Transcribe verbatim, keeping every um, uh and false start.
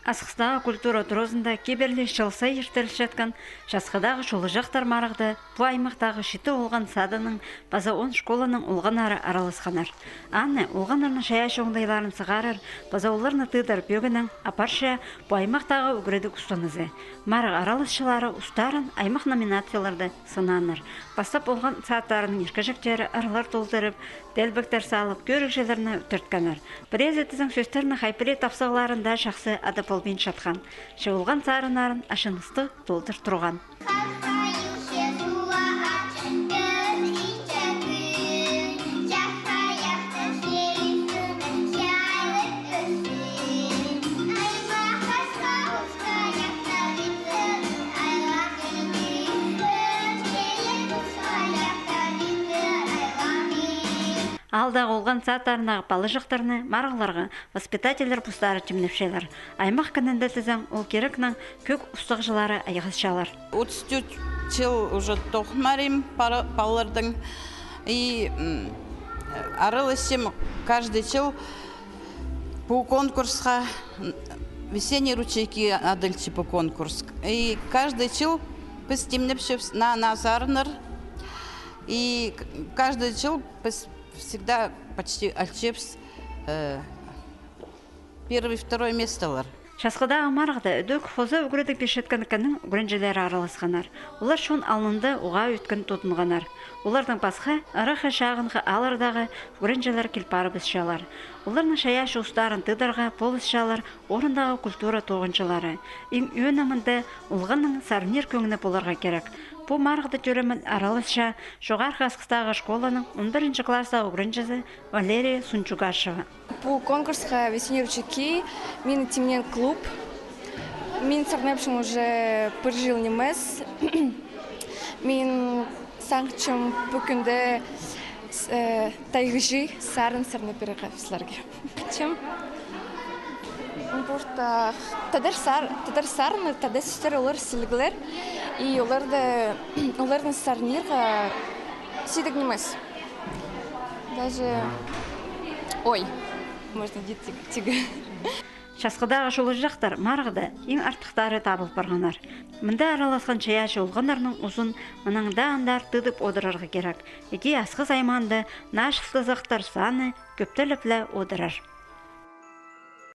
Асхыстағы культура туразында кибелі чыл сай иртірілчеткен Часхыдағы чулыҷахтар марығда пу аймахтағы читі олған садының паза он школаның олғаннары араласханнар. Аны олғаннарның чайаачы оңдайларын сығарар паза оларны тыыдар пӧгінең апарча пу аймахтағы ӱгредіг устазы. Марығ араласчылары устарын аймах номинацияларда сынааннар. Пастап олған садтарының иркеҷектері ырлар толдырып, телбектер салып, кӧрігҷілерні ӱттірткеннер. Пірее тізең сӧстерні хай пірее тапсағларында чахсы адап полбинчатхан. Че олған сарыннарын ачыныстығ толдыр турған. Аалдағы олған садтарындағы палаҷахтарны марығларға воспитательлер постары тимнепчелер. Аймах кінінде тізең ол кирекнің кӧк устағҷылары айғасчалар. Отыс тӧрт чыл уже тоғынмарим пара-, палалардаң. И, м, араласчам каждый чыл пу конкурсха, м, «Весенние ручейки» адалча пу конкурс. И каждый чыл піс тимнепчебіс наа-наа сарыннар. И к-, каждый чыл піс всегда почти алчабыс, э, первый, второй местолар. Часхыдағы марығда ідӧк хоза ӱгредіг пирчеткеннің ӱгренҷілері араласханнар. Олар чон алнында уғаа ӧткін тудынғаннар. Олардаң пасха ыраххы чағынғы ааллардағы ӱгренҷілер кил парыбысчалар. Оларның чайаачы устарын тыыдарға полысчалар орындағы культура тоғынҷылары. Иң ӧӧні мында олғанның сарнир кӧңні поларға кирек. Пу марығда тӧреен араласча Чоғархы Асхыстағы школаның он пірінҷі класстағы ӱгренҷізі Валерия Сунчугашева. Пу конкурсха «Весенние ручейки» мині тимнеен клуб. Мин сарнапчам уже пір чыл нимес. Мин сағынчам пу кӱнде с-, э, тайғаҷы сарын сарнап пирерге сірерге. Чем? Пуртах тадар сар-, тадар сарыны, тадар сӧстер, олар сіліглер. И оларды, оларны сарнирға сидік нимес. Даже, ой, можно идти тигі. Часхыдағы чулыҷахтар марығда иң артыхтары табыл парғаннар. Мында араласхан чайаачы олғаннарның узын мынаң даа андар тыыдып одырарға кирек. Іди Асхыс аймаанда наа чылтызахтар саны кӧптеліп ле одырар.